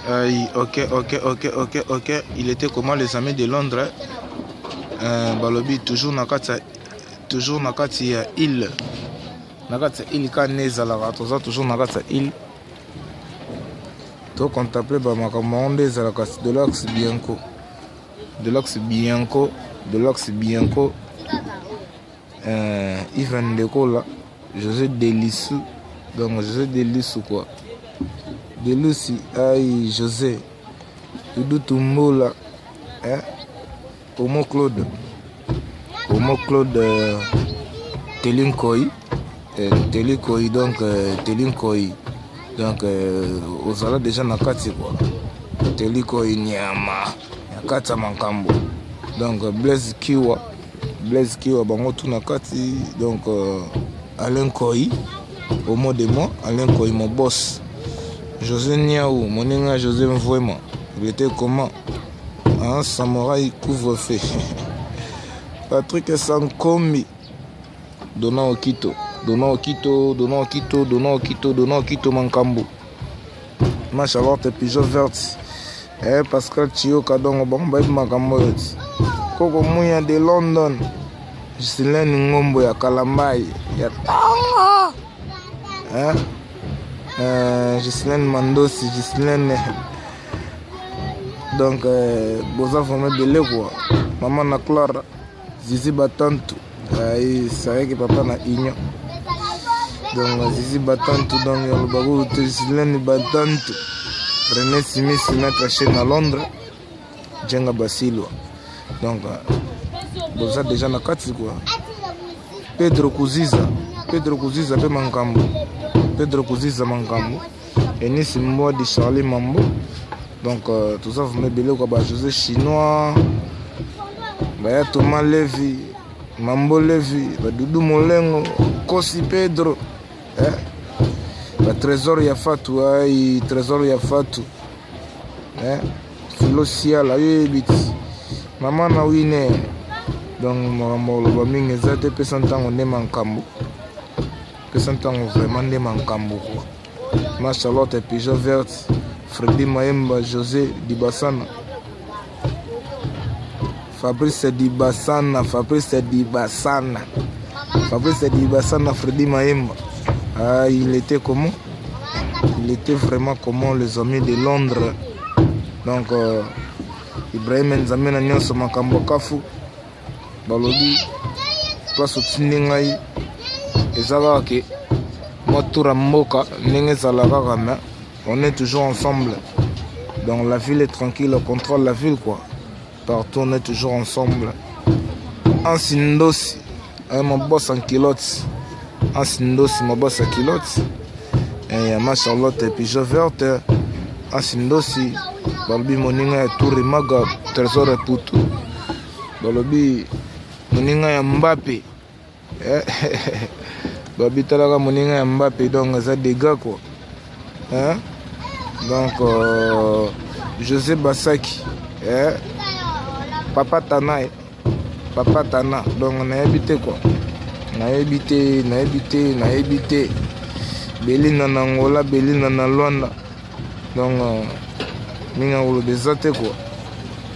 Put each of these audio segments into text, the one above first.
Aïe, ok, ok, ok, ok, ok. Il était comment les amis de Londres? Balobi toujours na kati toujours na kati ya île. Na kati ya île ka nezalaka toza toujours na kati ya île. To contempler ba makambo yango nde ezalaka Delax Bianco. Delax Bianco, Delax Bianco. Ivan Ndekola, José Delisu. Donc José Delisu quoi. Delusi, aïe José. Doudou Tumbola, hein? Omo Claude. Omo Claude Telinkoi. Telinkoi donc Telinkoi. Donc ozala déjà na kati quoi. Telinkoi nyama na kati ya makambo. Donc Blaise Kiwa, Blaise Kiwa bango tout na kati donc Alain Koi au mot de moi, Alain Koi mon boss. José Niaou, moninga José Mvouema. Il était comment? Un samouraï couvre-feu. Patrick Sankombi. Dona Okito. Dona Okito, Dona Okito, Dona Okito, Dona Okito Mankambo. Ma Charlotte Pigeon verte. Eh, Pascal Chioka dongo bango bayebi makambo oyo ti. Koko Mouya de London. Gislaine Ngombo ya Kalambai ya tanga. Hein? Gislaine Mandosi, Gislaine. Donc boza vraiment belé quoi. Maman na Clara, Zizi Batantu. Aïe, c'est vrai que papa na union. Donc Zizi Batantu donc ya lobago te Gislaine Batantu. René Smith maître chez na Londres. Djenga Basilwa. Donc boza déjà na kati quoi. Pedro Kuziza, Pedro Kuziza pe mankambo. Pedro Kuziza mankambo. Enis Mbwadi Charlie Mambo. Donc toza vraiment belé quoi ba José Chinois. Ba ya Thomas Levy, Mambo Levy, ba Doudou Molengo, Kosi Pedro. Eh? Ba Trésor ya Fatou, ay Trésor ya Fatou. Eh? Filo Siala, yebiti. Maman na wine. Donc makambo oloba mingi eza te pesa ntango nde makambo. Pesa ntango vraiment nde makambo quoi. Ma Charlotte Pigeon verte, Freddy Maemba, José Dibasana. Fabrice Dibasana, Fabrice Dibasana. Fabrice Dibasana, Freddy Maemba. Ah, il était comment? Il était vraiment comment les amis de Londres. Donc Ibrahim Nzambe na nyonso makambo kafu balobi place otindi ngai eza kaka ke mwa tour ya mboka ndenge ezala kaka mais on est toujours ensemble. Donc la ville est tranquille, on contrôle la ville quoi. Partout on est toujours ensemble. Ansi Ndosi, mon boss en culotte. Ansi Ndosi, mon boss en culotte. Et ma Charlotte Pigeon verte. Ansi Ndosi, balobi moninga ya Touré Maga, Trésor ya Putu. Balobi moninga ya Mbappé. Balobi talaka moninga ya Mbappé donc eza dégâts quoi. Hein? Donc José Basaki, eh? Papa Tana, Papa Tana. Donc nayebi te quoi. Nayebi te, nayebi te, nayebi te. Belinda na Angola, Belinda na Luanda. Donc minga koloba eza te quoi.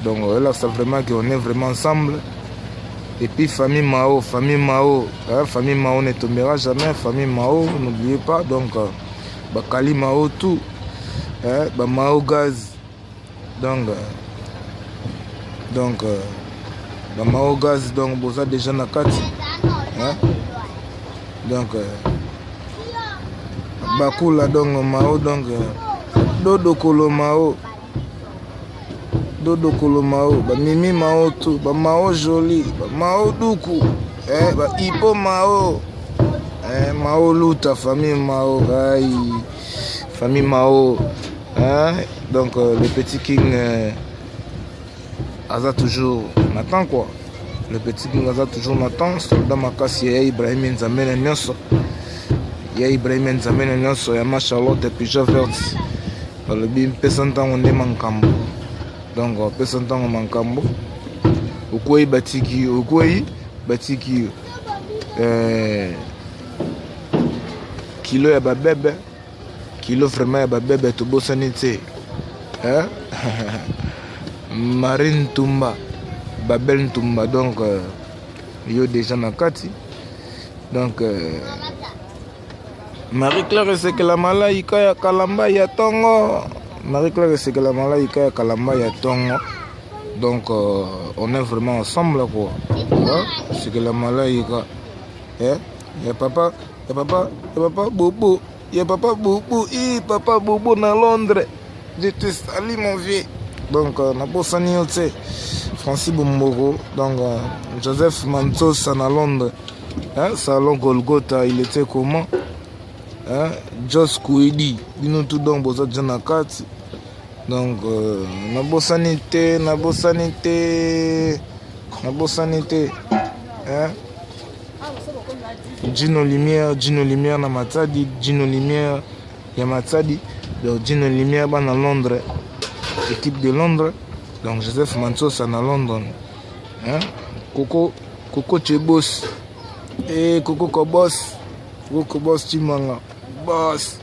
Donc là c'est vraiment qu'on est vraiment ensemble. Et puis famille Mao, famille Mao, hein, famille Mao ne tombera jamais, famille Mao, n'oubliez pas. Donc Bakali Mao tout, hein, ba Mao gaz. Donc ba Mao gaz donc boza déjà na kati, hein. Donc Bakula donc Mao donc Dodo Kolo Mao. Dodo Kolo Mao, ba Mimi Mao tout, ba Mao joli, ba Mao Duku, eh, ba Ipo Mao, eh, Mao Luta, famille Mao, aïe, famille Mao, hein, donc le petit King aza toujours Nathan quoi. Le petit King aza toujours Nathan, soldat makasi ya Ibrahim Nzambe na nyonso. Ya Ibrahim Nzambe na nyonso ya ma Charlotte Pigeon verte. Balobi mpesa ntango nde makambo. Donc pesa ntango makambo. Okwei batiki yo, okwei batiki yo. Kilo ya babebe, kilo vraiment ya babebe tobosani te. Hein? Marine Ntumba, Babel Ntumba, donc euh, yo déjà na kati. Donc euh, Marie-Claire Esekela Malaika ya Kalamba ya tongo. Marie-Claire Esekela Malaika ya Kalamba ya tongo. Donc euh, on est vraiment ensemble quoi. Hein? Esekela Malaika. Eh? Ya papa, ya papa, ya papa Bobo. Ya papa Bobo, eh papa Bobo na Londres. Je te salue mon vieux. Donc euh, nabosani yo te. Francis Bomboko, donc euh, Joseph Mantosa na Londres. Hein, salon Golgotha, il était comment? Hein, Jos Kouedi, bino tout donc boza déjà na kati. Donc euh, nabosani te, nabosani te. Nabosani te. Hein? Gino Lumière, Gino Lumière na Matadi, Gino Lumière ya Matadi, donc Gino Lumière bana Londres, équipe de Londres, donc Joseph Mansosa na London, hein? Coco Coco Chebos, eh Coco Kobos, Coco Kobos Chimanga, boss,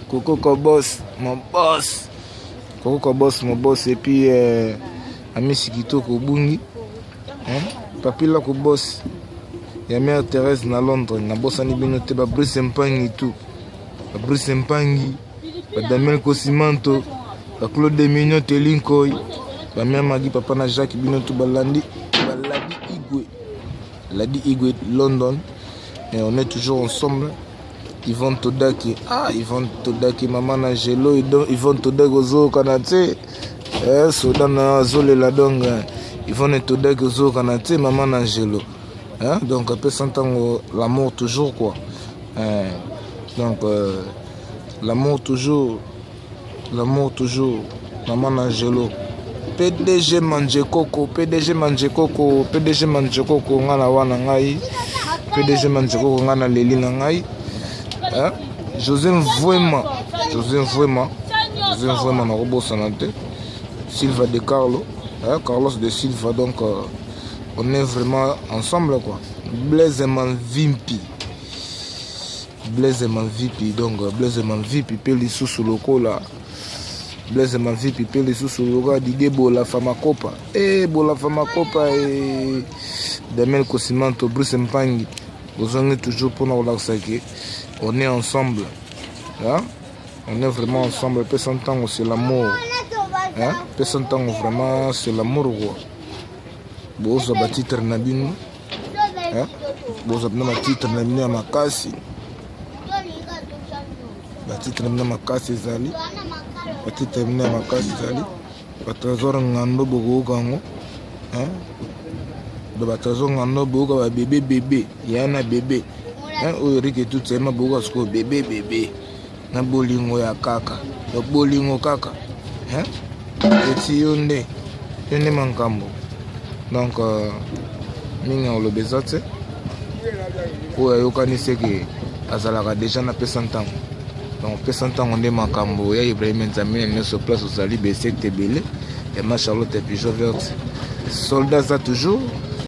Coco Kobos, mon boss, Coco Kobos, mon boss, et puis euh, Amisi Kitoko Bungi. Hein? Papi Lako boss ya mère Thérèse na Londres nabosani bino te ba Brice Mpangi tout ba Brice Mpangi ba Daniel Kosimanto ba Claude Mignon Telinkoy ba mère Maggie papa na Jacques bino tout balandi baladi Igwe Ladi Igwe London et on est toujours ensemble Yvonne Todaki ah Yvonne Todaki mama na Gelo Yvonne Todaki ozokana te eh, soda na azolela donc eh, Yvonne Todaki ozokana te mama na Gelo hein? Donc apesa ntango l'amour toujours quoi eh, donc euh, l'amour toujours, l'amour toujours, maman na Gelo PDG Manjekoko, PDG Manjekoko, PDG Manjekoko, nga na wana ngai, PDG Manjekoko nga na leli na ngai. Hein? José Mvuema, José Mvuema, José Mvuema na kobosana te. Silva de Carlo, hein? Carlos de Silva, donc euh, on est vraiment ensemble quoi. Blaise Manvimpi. Blaise Manvipi, donc Blaise Manvipi pe lisusu lokola Blaise Mavipi pe lisusu lokola Didier Bola Famakopa eh Bola Famakopa eh Damien Kosimanto Bruce Mpangi bozongi toujours mpona kolakisa ke on est ensemble hein? On est vraiment ensemble. Pesa ntango c'est l'amour hein? Pesa ntango vraiment c'est l'amour quoi. Bozwa ba titre na bino hein? Bozwa bino ba titre na bino ya makasi, ba titre na bino ya makasi ezali, ba titre na bino ya makasi ezali ba trésor ngando bokoyoka yango hein? Do ba trésor ngando boyoka ba bebe bebe ya na bebe hein? Oyo Eric Tutsi ayema boyoka sikoyo bebe bebe na bolingo ya kaka ya bolingo kaka hein? Eti yo nde yo nde makambo donc euh, mingi ya koloba eza te oyo ayokani seke azalaka deja na pesa ntango donc pesa ntango nde makambo ya Ibrahim Nzambe na nyonso place ozali besekte ebele ya ma Charlotte Pigeon verte soldat aza toujours.